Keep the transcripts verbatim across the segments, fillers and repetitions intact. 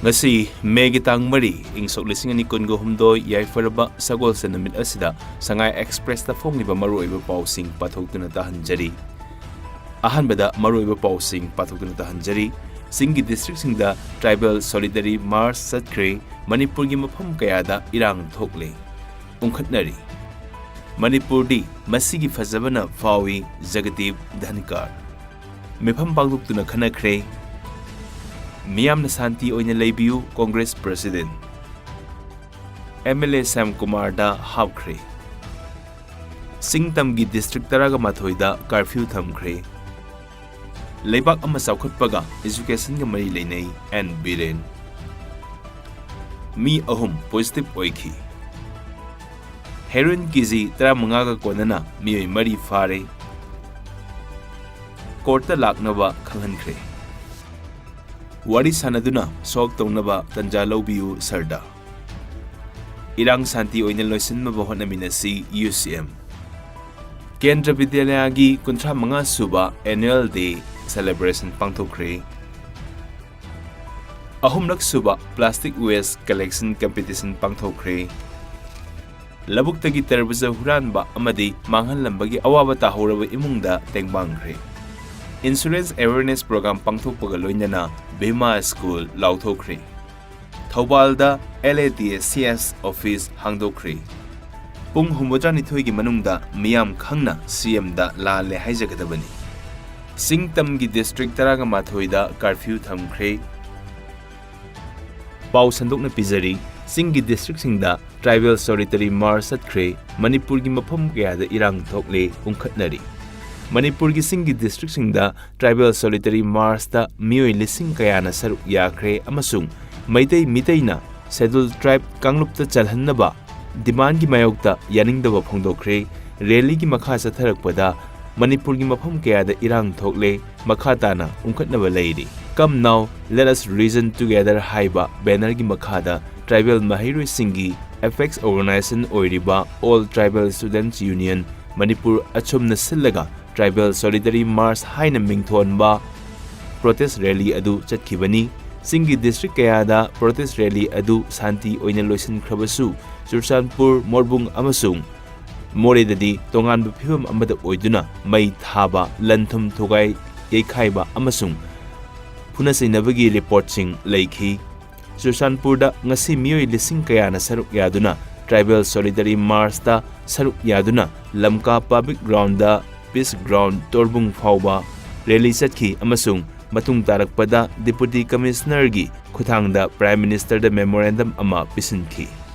ꯉꯁꯤ ꯃꯦꯒꯤ ꯇꯥꯡ ꯃꯔꯤ, ꯏꯪ ꯁꯣꯛ ꯂꯤꯁꯤꯡ ꯑꯅꯤ ꯀꯨꯟꯒ ꯍꯨꯝꯗꯣꯏ, ꯌꯥꯏꯐꯔꯕ ꯁꯒꯣꯜꯁꯦꯟ ꯅꯨꯃꯤꯠ ꯑꯁꯤꯗ ꯁꯉꯥꯏ ꯑꯦꯛꯁꯄ꯭ꯔꯦꯁꯇ ꯐꯣꯡꯂꯤꯕ ꯃꯔꯨꯑꯣꯏꯕ ꯄꯥꯎꯁꯤꯡ ꯄꯥꯊꯣꯛꯇꯨꯅ ꯇꯥꯍꯟꯖꯔꯤ꯫ ꯑꯍꯥꯟꯕꯗ ꯃꯔꯨꯑꯣꯏꯕ ꯄꯥꯎꯁꯤꯡ ꯄꯥꯊꯣꯛꯇꯨꯅ ꯇꯥꯍꯟꯖꯔꯤ꯫ ꯆꯤꯡꯒꯤ ꯗꯤꯁꯇ꯭ꯔꯤꯛꯁꯤꯡꯗ ꯇ꯭ꯔꯥꯏꯕꯦꯜ ꯁꯣꯂꯤꯗꯔꯤ ꯃꯥꯔꯆ ꯆꯠꯈ꯭ꯔꯦ꯫ ꯃꯅꯤꯄꯨꯔꯒꯤ ꯃꯐꯝ ꯀꯌꯥꯗ ꯏꯔꯥꯡ ꯊꯣꯛꯂꯦ꯫ ꯎꯪꯈꯠꯅꯔꯤ꯫ ꯃꯅꯤꯄꯨꯔꯗꯤ ꯃꯁꯤꯒꯤ ꯐꯖꯕꯅ ꯐꯥꯎꯏ, ꯖꯒꯗꯤꯞ ꯙꯟꯀꯔ꯫ ꯃꯤꯐꯝ ꯄꯥꯡꯊꯣꯛꯇꯨꯅ ꯈꯟꯅꯈ꯭ꯔꯦ꯫ ꯃꯤꯌꯥꯝꯅ ꯁꯥꯟꯇꯤ ꯑꯣꯏꯅ ꯂꯩꯕꯤꯌꯨ, Congress president. M L A Shyam ꯀꯨꯃꯥꯔꯗ ꯍꯥꯞꯈ꯭ꯔꯦ꯫ ꯆꯤꯡꯇꯝꯒꯤ ꯗꯤꯁꯇ꯭ꯔꯤꯛ ꯇꯔꯥꯒ ꯃꯥꯊꯣꯏꯗ ꯀꯥꯔꯐ꯭ꯌꯨ ꯊꯝꯈ꯭ꯔꯦ꯫ ꯂꯩꯕꯥꯛ ꯑꯃ ꯆꯥꯎꯈꯠꯄꯒ ꯏꯖꯨꯀꯦꯁꯟꯒ ꯃꯔꯤ ꯂꯩꯅꯩ, ꯑꯦꯟ ꯕꯤꯔꯦꯟ꯫ ꯃꯤ ꯑꯍꯨꯝ ꯄꯣꯖꯤꯇꯤꯚ ꯑꯣꯏꯈꯤ꯫ ꯍꯦꯔꯣꯏꯟ ꯀꯦꯖꯤ ꯇꯔꯥꯃꯉꯥꯒ ꯀꯣꯟꯅꯅ ꯃꯤꯑꯣꯏ ꯃꯔꯤ ꯐꯥꯔꯦ꯫ ꯀꯣꯔꯠꯇ ꯂꯥꯛꯅꯕ ꯈꯪꯍꯟꯈ꯭ꯔꯦ꯫ ꯋꯥꯔꯤ ꯁꯥꯟꯅꯗꯨꯅ ꯁꯣꯜꯚ ꯇꯧꯅꯕ ꯇꯟꯖꯥ ꯂꯧꯕꯤꯌꯨ, ꯁꯔꯗ꯫ ꯏꯔꯥꯡ ꯁꯥꯟꯇꯤ ꯑꯣꯏꯅ ꯂꯣꯏꯁꯤꯟꯅꯕ ꯍꯣꯠꯅꯃꯤꯟꯅꯁꯤ, ꯌꯨ ꯁꯤ ꯑꯦꯝ꯫ ꯀꯦꯟꯗ꯭ꯔ ꯕꯤꯗ꯭ꯌꯥꯂꯌꯥꯒꯤ ꯀꯨꯟꯊ꯭ꯔꯥ ꯃꯉꯥ ꯁꯨꯕ ꯑꯦꯅꯨꯋꯦꯜ ꯗꯦ ꯁꯦꯂꯦꯕ꯭ꯔꯦꯁꯟ ꯄꯥꯡꯊꯣꯛꯈ꯭ꯔꯦ꯫ ꯑꯍꯨꯝꯂꯛ ꯁꯨꯕ ꯄ꯭ꯂꯥꯁꯇꯤꯛ ꯋꯦꯁ ꯀꯂꯦꯛꯁꯟ ꯀꯝꯄꯤꯇꯤꯁꯟ ꯄꯥꯡꯊꯣꯛꯈ꯭ꯔꯦ꯫ ꯂꯧꯕꯨꯛꯇꯒꯤ ꯇꯔꯕꯨꯖ ꯍꯨꯔꯥꯟꯕ ꯑꯃꯗꯤ ꯃꯥꯡꯍꯜꯂꯝꯕꯒꯤ ꯑꯋꯥꯕ ꯇꯥꯍꯧꯔꯕ ꯏꯃꯨꯡꯗ ꯇꯦꯡꯕꯥꯡꯈ꯭ꯔꯦ꯫ ꯏꯟꯁꯨꯔꯦꯟꯁ ꯑꯦꯋꯦꯔꯅꯦꯁ ꯄ꯭ꯔꯣꯒ꯭ꯔꯥꯝ ꯄꯥꯡꯊꯣꯛꯄꯒ ꯂꯣꯏꯅꯅ ꯚꯤꯃꯥ ꯁ꯭ꯀꯨꯜ ꯂꯥꯎꯊꯣꯛꯈ꯭ꯔꯦ꯫ ꯊꯧꯕꯥꯜꯗ L A D A C S office ꯍꯥꯡꯗꯣꯛꯈ꯭ꯔꯦ꯫ ꯄꯨꯡ ꯍꯨꯝꯐꯨꯇꯔꯥꯅꯤꯊꯣꯏꯒꯤ ꯃꯅꯨꯡꯗ ꯃꯤꯌꯥꯝ ꯈꯪꯅ ꯁꯤ ꯑꯦꯝꯗ ꯂꯥꯜꯂꯦ ꯍꯥꯏꯖꯒꯗꯕꯅꯤ꯫ ꯆꯤꯡꯇꯝꯒꯤ ꯗꯤꯁꯇ꯭ꯔꯤꯛ ꯇꯔꯥꯒ ꯃꯥꯊꯣꯏꯗ ꯀꯥꯔꯐ꯭ꯌꯨ ꯊꯝꯈ꯭ꯔꯦ꯫ ꯄꯥꯎ ꯁꯟꯗꯣꯛꯅ ꯄꯤꯖꯔꯤ꯫ ꯆꯤꯡꯒꯤ ꯗꯤꯁꯇ꯭ꯔꯤꯛꯁꯤꯡꯗ ꯇ꯭ꯔꯥꯏꯕꯦꯜ ꯁꯣꯂꯤꯗꯔꯤ ꯃꯥꯔꯆ ꯆꯠꯈ꯭ꯔꯦ꯫ ꯃꯅꯤꯄꯨꯔꯒꯤ ꯃꯐꯝ ꯀꯌꯥꯗ ꯏꯔꯥꯡ ꯊꯣꯛꯂꯦ, ꯎꯪꯈꯠꯅꯔꯤ꯫ ꯃꯅꯤꯄꯨꯔꯒꯤ ꯆꯤꯡꯒꯤ ꯗꯤꯁꯇ꯭ꯔꯤꯛꯁꯤꯡꯗ ꯇ꯭ꯔꯥꯏꯕꯦꯜ ꯁꯣꯂꯤꯗꯔꯤ ꯃꯥꯔꯆꯇ ꯃꯤꯑꯣꯏ ꯂꯤꯁꯤꯡ ꯀꯌꯥꯅ ꯁꯔꯨꯛ ꯌꯥꯈ꯭ꯔꯦ ꯑꯃꯁꯨꯡ ꯃꯩꯇꯩ ꯃꯤꯇꯩꯅ ꯁꯦꯗꯨꯜ ꯇ꯭ꯔꯥꯏꯕ ꯀꯥꯡꯂꯨꯞꯇ ꯆꯜꯍꯟꯅꯕ ꯗꯤꯃꯥꯟꯒꯤ ꯃꯥꯌꯣꯛꯇ ꯌꯥꯅꯤꯡꯗꯕ ꯐꯣꯡꯗꯣꯛꯈ꯭ꯔꯦ꯫ ꯔꯦꯂꯤꯒꯤ ꯃꯈꯥ ꯆꯠꯊꯔꯛꯄꯗ ꯃꯅꯤꯄꯨꯔꯒꯤ ꯃꯐꯝ ꯀꯌꯥꯗ ꯏꯔꯥꯡ ꯊꯣꯛꯂꯦ, ꯃꯈꯥ ꯇꯥꯅ ꯎꯪꯈꯠꯅꯕ ꯂꯩꯔꯤ꯫ Come now, let us reason together ꯍꯥꯏꯕ ꯕꯦꯅꯔꯒꯤ ꯃꯈꯥꯗ ꯇ꯭ꯔꯥꯏꯕꯦꯜ ꯃꯍꯩꯔꯣꯏꯁꯤꯡꯒꯤ ꯑꯦꯄꯦꯛꯁ ꯑꯣꯔꯒꯅꯥꯏꯖꯦꯁꯟ ꯑꯣꯏꯔꯤꯕ All Tribal Students Union Manipur ꯑꯁꯨꯝꯅ ꯁꯤꯜꯂꯒ ꯇ꯭ꯔꯥꯏꯕꯦꯜ ꯁꯣꯂꯤꯗꯔꯤ ꯃꯥꯔꯆ ꯍꯥꯏꯅ ꯃꯤꯡꯊꯣꯟꯕ ꯄ꯭ꯔꯣꯇꯦꯁ ꯔꯦꯂꯤ ꯑꯗꯨ ꯆꯠꯈꯤꯕꯅꯤ꯫ ꯆꯤꯡꯒꯤ district ꯀꯌꯥꯗ protest rally ꯑꯗꯨ ꯁꯥꯟꯇꯤ ꯑꯣꯏꯅ ꯂꯣꯏꯁꯤꯟꯈ꯭ꯔꯕꯁꯨ, ꯆꯨꯔꯆꯥꯟꯄꯨꯔ, ꯃꯣꯔꯕꯨꯡ ꯑꯃꯁꯨꯡ ꯃꯣꯔꯦꯗꯗꯤ ꯇꯣꯉꯥꯟꯕ ꯐꯤꯚꯝ ꯑꯃꯗ ꯑꯣꯏꯗꯨꯅ ꯃꯩ ꯊꯥꯕ, ꯂꯟ-ꯊꯨꯝ ꯊꯨꯒꯥꯏ ꯌꯩꯈꯥꯏꯕ ꯑꯃꯁꯨꯡ ꯐꯨꯅ ꯆꯩꯅꯕꯒꯤ reportꯁꯤꯡ ꯂꯩꯈꯤ꯫ ꯆꯨꯔꯆꯥꯟꯄꯨꯔꯗ ꯉꯁꯤ ꯃꯤꯑꯣꯏ ꯂꯤꯁꯤꯡ ꯀꯌꯥꯅ ꯁꯔꯨꯛ ꯌꯥꯗꯨꯅ tribal solidarity marchꯇ ꯁꯔꯨꯛ ꯌꯥꯗꯨꯅ ꯂꯝꯀꯥ public groundꯗ peace ground ꯇꯣꯔꯕꯨꯡ ꯐꯥꯎꯕ rally ꯆꯠꯈꯤ ꯑꯃꯁꯨꯡ ꯃꯇꯨꯡ ꯇꯥꯔꯛꯄꯗ Deputy Commissionerꯒꯤ ꯈꯨꯠꯊꯥꯡꯗ Prime Ministerꯗ memorandum ꯑꯃ ꯄꯤꯁꯤꯟꯈꯤ꯫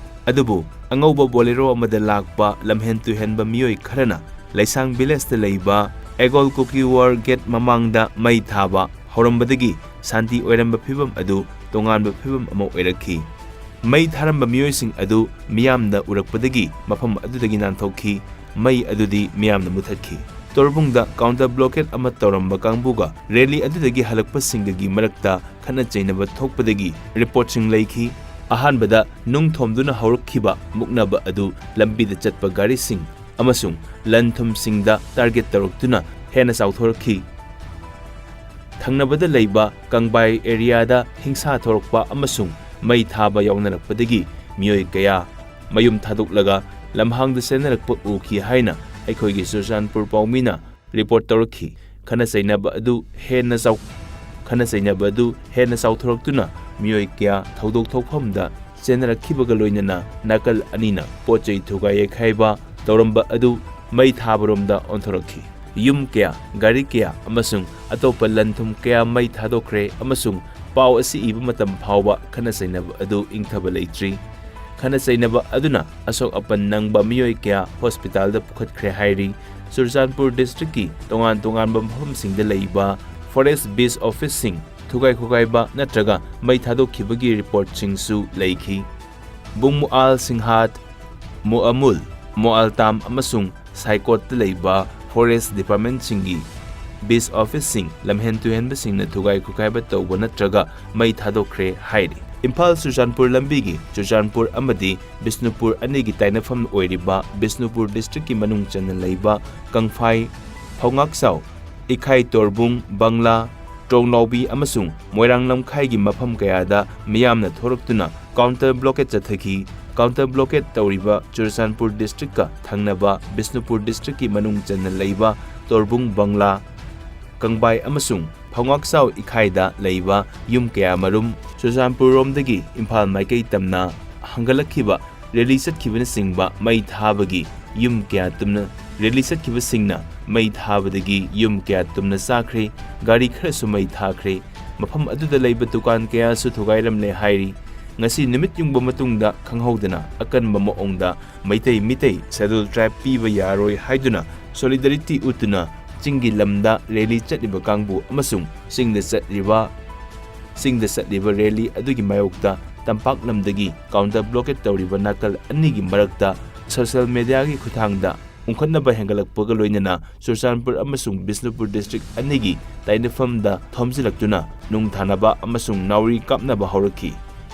ꯑꯗꯨꯕꯨ ꯑꯉꯧꯕ Bolero ꯑꯃꯗ ꯂꯥꯛꯄ ꯂꯝꯍꯦꯟ ꯇꯨꯍꯦꯟꯕ ꯃꯤꯑꯣꯏ ꯈꯔꯅ ꯂꯩꯁꯥꯡ villageꯇ ꯂꯩꯕ ꯑꯦꯒꯣꯜ ꯀꯨꯀꯤ war gate ꯃꯃꯥꯡꯗ ꯃꯩ ꯊꯥꯕ ꯍꯧꯔꯝꯕꯗꯒꯤ ꯁꯥꯟꯇꯤ ꯑꯣꯏꯔꯝꯕ ꯐꯤꯚꯝ ꯑꯗꯨ ꯇꯣꯉꯥꯟꯕ ꯐꯤꯚꯝ ꯑꯃ ꯑꯣꯏꯔꯛꯈꯤ꯫ ꯃꯩ ꯊꯥꯔꯝꯕ ꯃꯤꯑꯣꯏꯁꯤꯡ ꯑꯗꯨ ꯃꯤꯌꯥꯝꯅ ꯎꯔꯛꯄꯗꯒꯤ ꯃꯐꯝ ꯑꯗꯨꯗꯒꯤ ꯅꯥꯟꯊꯣꯛꯈꯤ꯫ ꯃꯩ ꯑꯗꯨꯗꯤ ꯃꯤꯌꯥꯝꯅ ꯃꯨꯊꯠꯈꯤ꯫ ꯇꯣꯔꯕꯨꯡꯗ counter blockade ꯑꯃ ꯇꯧꯔꯝꯕ ꯀꯥꯡꯕꯨꯒ rally ꯑꯗꯨꯗꯒꯤ ꯍꯜꯂꯛꯄꯁꯤꯡꯒꯒꯤ ꯃꯔꯛꯇ ꯈꯠꯅ ꯆꯩꯅꯕ ꯊꯣꯛꯄꯗꯒꯤ reportꯁꯤꯡ ꯂꯩꯈꯤ꯫ ꯑꯍꯥꯟꯕꯗ ꯅꯨꯡ ꯊꯣꯝꯗꯨꯅ ꯍꯧꯔꯛꯈꯤꯕ ꯃꯨꯛꯅꯕ ꯑꯗꯨ ꯂꯝꯕꯤꯗ ꯆꯠꯄ ꯒꯥꯔꯤꯁꯤꯡ ꯑꯃꯁꯨꯡ ꯂꯟ-ꯊꯨꯝꯁꯤꯡꯗ target ꯇꯧꯔꯛꯇꯨꯅ ꯍꯦꯟꯅ ꯆꯥꯎꯊꯣꯔꯛꯈꯤ꯫ ꯊꯪꯅꯕꯗ ꯂꯩꯕ ꯀꯪꯕꯥꯏ areaꯗ ꯍꯤꯡꯁꯥ ꯊꯣꯔꯛꯄ ꯑꯃꯁꯨꯡ ꯃꯩ ꯊꯥꯕ ꯌꯥꯎꯅꯔꯛꯄꯗꯒꯤ ꯃꯤꯑꯣꯏ ꯀꯌꯥ ꯃꯌꯨꯝ ꯊꯥꯗꯣꯛꯂꯒ ꯂꯝꯍꯥꯡꯗ ꯆꯦꯟꯅꯔꯛꯄ ꯎꯈꯤ ꯍꯥꯏꯅ ꯑꯩꯈꯣꯏꯒꯤ ꯆꯨꯔꯆꯥꯟꯄꯨꯔ ꯄꯥꯎꯃꯤꯅ report ꯇꯧꯔꯛꯈꯤ꯫ ꯈꯠꯅ ꯆꯩꯅꯕ ꯑꯗꯨ ꯍꯦꯟꯅ ꯆꯥꯎ-, ꯈꯠꯅ ꯆꯩꯅꯕ ꯑꯗꯨ ꯍꯦꯟꯅ ꯆꯥꯎꯊꯣꯔꯛꯇꯨꯅ ꯃꯤꯑꯣꯏ ꯀꯌꯥ ꯊꯧꯗꯣꯛ ꯊꯣꯛꯐꯝꯗ ꯆꯦꯟꯅꯔꯛꯈꯤꯕꯒ ꯂꯣꯏꯅꯅ ꯅꯥꯀꯜ ꯑꯅꯤꯅ ꯄꯣꯠ ꯆꯩ ꯊꯨꯒꯥꯏ ꯌꯩꯈꯥꯏꯕ ꯇꯧꯔꯝꯕ ꯑꯗꯨ ꯃꯩ ꯊꯥꯕꯔꯣꯝꯗ ꯑꯣꯟꯊꯣꯔꯛꯈꯤ꯫ ꯌꯨꯝ ꯀꯌꯥ, ꯒꯥꯔꯤ ꯀꯌꯥ ꯑꯃꯁꯨꯡ ꯑꯇꯣꯞꯄ ꯂꯟ-ꯊꯨꯝ ꯀꯌꯥ ꯃꯩ ꯊꯥꯗꯣꯛꯈ꯭ꯔꯦ ꯑꯃꯁꯨꯡ ꯄꯥꯎ ꯑꯁꯤ ꯏꯕ ꯃꯇꯝ ꯐꯥꯎꯕ ꯈꯠꯅ ꯆꯩꯅꯕ ꯑꯗꯨ ꯏꯪꯊꯕ ꯂꯩꯇ꯭ꯔꯤ꯫ ꯈꯠꯅ ꯆꯩꯅꯕ ꯑꯗꯨꯅ ꯑꯁꯣꯛ ꯑꯄꯟ ꯅꯪꯕ ꯃꯤꯑꯣꯏ ꯀꯌꯥ hospitalꯗ ꯄꯨꯈꯠꯈ꯭ꯔꯦ ꯍꯥꯏꯔꯤ꯫ ꯆꯨꯔꯆꯥꯟꯄꯨꯔ districtꯀꯤ ꯇꯣꯉꯥꯟ ꯇꯣꯉꯥꯟꯕ ꯃꯐꯝꯁꯤꯡꯗ ꯂꯩꯕ forest beat officeꯁꯤꯡ ꯊꯨꯒꯥꯏ ꯈꯣꯒꯥꯏꯕ ꯅꯠꯇ꯭ꯔꯒ ꯃꯩ ꯊꯥꯗꯣꯛꯈꯤꯕꯒꯤ reportꯁꯤꯡꯁꯨ ꯂꯩꯈꯤ꯫ ꯕꯨꯡꯃꯨꯑꯥꯜ ꯁꯤꯡꯍꯥꯠ, ꯃꯨꯑꯃꯨꯜ, ꯃꯣꯑꯥꯜꯇꯥꯝ ꯑꯃꯁꯨꯡ ꯁꯥꯏꯀꯣꯠꯇ ꯂꯩꯕ forest departmentꯁꯤꯡꯒꯤ beat officeꯁꯤꯡ ꯂꯝꯍꯦꯟ ꯇꯨꯍꯦꯟꯕꯁꯤꯡꯅ ꯊꯨꯒꯥꯏ ꯈꯨꯒꯥꯏꯕ ꯇꯧꯕ ꯅꯠꯇ꯭ꯔꯒ ꯃꯩ ꯊꯥꯗꯣꯛꯈ꯭ꯔꯦ ꯍꯥꯏꯔꯤ꯫ ꯏꯝꯐꯥꯜ ꯆꯨꯔꯆꯥꯟꯄꯨꯔ ꯂꯝꯕꯤꯒꯤ ꯆꯨꯔꯆꯥꯟꯄꯨꯔ ꯑꯃꯗꯤ ꯕꯤꯁꯅꯨꯄꯨꯔ ꯑꯅꯤꯒꯤ ꯇꯥꯏꯅꯐꯝ ꯑꯣꯏꯔꯤꯕ ꯕꯤꯁꯅꯨꯄꯨꯔ districtꯀꯤ ꯃꯅꯨꯡ ꯆꯟꯅ ꯂꯩꯕ ꯀꯪꯐꯥꯏ, ꯐꯧꯉꯥꯛꯆꯥꯎ, ꯏꯈꯥꯏ ꯇꯣꯔꯕꯨꯡ, ꯕꯪꯂꯥ, ꯇ꯭ꯔꯣꯡꯂꯥꯎꯕꯤ ꯑꯃꯁꯨꯡ ꯃꯣꯏꯔꯥꯡ ꯂꯝꯈꯥꯏꯒꯤ ꯃꯐꯝ ꯀꯌꯥꯗ ꯃꯤꯌꯥꯝꯅ ꯊꯣꯔꯛꯇꯨꯅ counter blockade ꯆꯠꯊꯈꯤ꯫ Counter blockade ꯇꯧꯔꯤꯕ ꯆꯨꯔꯆꯥꯟꯄꯨꯔ district ꯀ ꯊꯪꯅꯕ ꯕꯤꯁꯅꯨꯄꯨꯔ district ꯀꯤ ꯃꯅꯨꯡ ꯆꯟꯅ ꯂꯩꯕ ꯇꯣꯔꯕꯨꯡ ꯕꯪꯂꯥ, ꯀꯪꯕꯥꯏ ꯑꯃꯁꯨꯡ ꯐꯧꯉꯥꯛꯆꯥꯎ ꯏꯈꯥꯏꯗ ꯂꯩꯕ ꯌꯨꯝ ꯀꯌꯥꯃꯔꯨꯝ ꯆꯨꯔꯆꯥꯟꯄꯨꯔꯔꯣꯝꯗꯒꯤ ꯏꯝꯐꯥꯜ ꯃꯥꯏꯀꯩ ꯇꯝꯅ ꯍꯪꯒꯠꯂꯛꯈꯤꯕ rally ꯆꯠꯈꯤꯕꯅꯆꯤꯡꯕ ꯃꯩ ꯊꯥꯕꯒꯤ ꯌꯨꯝ ꯀꯌꯥ ꯇꯨꯝꯅ, rally ꯆꯠꯈꯤꯕꯁꯤꯡꯅ ꯃꯩ ꯊꯥꯕꯗꯒꯤ ꯌꯨꯝ ꯀꯌꯥ ꯇꯨꯝꯅ ꯆꯥꯈ꯭ꯔꯦ, ꯒꯥꯔꯤ ꯈꯔꯁꯨ ꯃꯩ ꯊꯥꯈ꯭ꯔꯦ꯫ ꯃꯐꯝ ꯑꯗꯨꯗ ꯂꯩꯕ ꯗꯨꯀꯥꯟ ꯀꯌꯥꯁꯨ ꯊꯨꯒꯥꯏꯔꯝꯂꯦ ꯍꯥꯏꯔꯤ꯫ ꯉꯁꯤ ꯅꯨꯃꯤꯠ ꯌꯨꯡꯕ ꯃꯇꯨꯡꯗ ꯈꯪꯍꯧꯗꯅ ꯑꯀꯟꯕ ꯃꯑꯣꯡꯗ ꯃꯩꯇꯩ ꯃꯤꯇꯩ schedule tribe ꯄꯤꯕ ꯌꯥꯔꯣꯏ ꯍꯥꯏꯗꯨꯅ solidarity ꯎꯠꯇꯨꯅ ꯆꯤꯡꯒꯤ ꯂꯝꯗ rally ꯆꯠꯂꯤꯕ ꯀꯥꯡꯕꯨ ꯑꯃꯁꯨꯡ ꯆꯤꯡꯗ ꯆꯠꯂꯤꯕ, ꯆꯤꯡꯗ ꯆꯠꯂꯤꯕ rally ꯑꯗꯨꯒꯤ ꯃꯥꯌꯣꯛꯇ ꯇꯝꯄꯥꯛ ꯂꯝꯗꯒꯤ counter blockade ꯇꯧꯔꯤꯕ ꯅꯥꯀꯜ ꯑꯅꯤꯒꯤ ꯃꯔꯛꯇ social media ꯒꯤ ꯈꯨꯠꯊꯥꯡꯗ ꯎꯪꯈꯠꯅꯕ ꯍꯦꯟꯒꯠꯂꯛꯄꯒ ꯂꯣꯏꯅꯅ ꯆꯨꯔꯆꯥꯟꯄꯨꯔ ꯑꯃꯁꯨꯡ ꯕꯤꯁꯅꯨꯄꯨꯔ district ꯑꯅꯤꯒꯤ ꯇꯥꯏꯅꯐꯝꯗ ꯊꯣꯝꯖꯤꯜꯂꯛꯇꯨꯅ ꯅꯨꯡ ꯊꯥꯅꯕ ꯑꯃꯁꯨꯡ ꯅꯥꯎꯔꯤ ꯀꯥꯞꯅꯕ ꯍꯧꯔꯛꯈꯤ꯫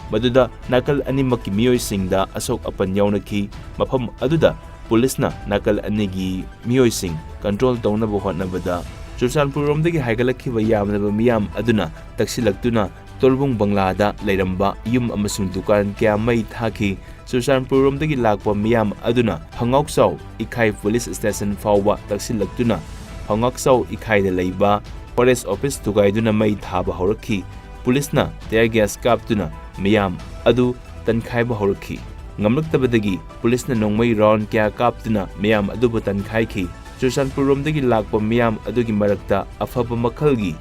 ꯃꯗꯨꯗ ꯅꯥꯀꯜ ꯑꯅꯤꯃꯛꯀꯤ ꯃꯤꯑꯣꯏꯁꯤꯡꯗ ꯑꯁꯣꯛ ꯑꯄꯟ ꯌꯥꯎꯅꯈꯤ꯫ ꯃꯐꯝ ꯑꯗꯨꯗ ꯄꯨꯂꯤꯁꯅ ꯅꯥꯀꯜ ꯑꯅꯤꯒꯤ ꯃꯤꯑꯣꯏꯁꯤꯡ control ꯇꯧꯅꯕ ꯍꯣꯠꯅꯕꯗ ꯆꯨꯔꯆꯥꯟꯄꯨꯔꯔꯣꯝꯗꯒꯤ ꯍꯥꯏꯒꯠꯂꯛꯈꯤꯕ ꯌꯥꯝꯂꯕ ꯃꯤꯌꯥꯝ ꯑꯗꯨꯅ ꯇꯛꯁꯤꯜꯂꯛꯇꯨꯅ ꯇꯣꯔꯕꯨꯡ ꯕꯪꯂꯥꯗ ꯂꯩꯔꯝꯕ ꯌꯨꯝ ꯑꯃꯁꯨꯡ ꯗꯨꯀꯥꯟ ꯀꯌꯥ ꯃꯩ ꯊꯥꯈꯤ꯫ ꯆꯨꯔꯆꯥꯟꯄꯨꯔꯔꯣꯝꯗꯒꯤ ꯂꯥꯛꯄ ꯃꯤꯌꯥꯝ ꯑꯗꯨꯅ ꯐꯧꯉꯥꯛꯆꯥꯎ ꯏꯈꯥꯏ ꯄꯨꯂꯤꯁ ꯁ꯭ꯇꯦꯁꯟ ꯐꯥꯎꯕ ꯇꯛꯁꯤꯜꯂꯛꯇꯨꯅ ꯐꯧꯉꯥꯛꯆꯥꯎ ꯏꯈꯥꯏꯗ ꯂꯩꯕ ꯐꯣꯔꯦꯁ ꯑꯣꯐꯤꯁ ꯊꯨꯒꯥꯏꯗꯨꯅ ꯃꯩ ꯊꯥꯕ ꯍꯧꯔꯛꯈꯤ꯫ ꯄꯨꯂꯤꯁꯅ tear gas ꯀꯥꯞꯇꯨꯅ ꯃꯤꯌꯥꯝ ꯑꯗꯨ ꯇꯟꯈꯥꯏꯕ ꯍꯧꯔꯛꯈꯤ꯫ ꯉꯝꯂꯛꯇꯕꯗꯒꯤ ꯄꯨꯂꯤꯁꯅ ꯅꯣꯡꯃꯩ round ꯀꯌꯥ ꯀꯥꯞꯇꯨꯅ ꯃꯤꯌꯥꯝ ꯑꯗꯨꯕꯨ ꯇꯟꯈꯥꯏꯈꯤ꯫ ꯆꯨꯔꯆꯥꯟꯄꯨꯔꯔꯣꯝꯗꯒꯤ ꯂꯥꯛꯄ ꯃꯤꯌꯥꯝ ꯑꯗꯨꯒꯤ ꯃꯔꯛꯇ ꯑꯐꯕ ꯃꯈꯜꯒꯤ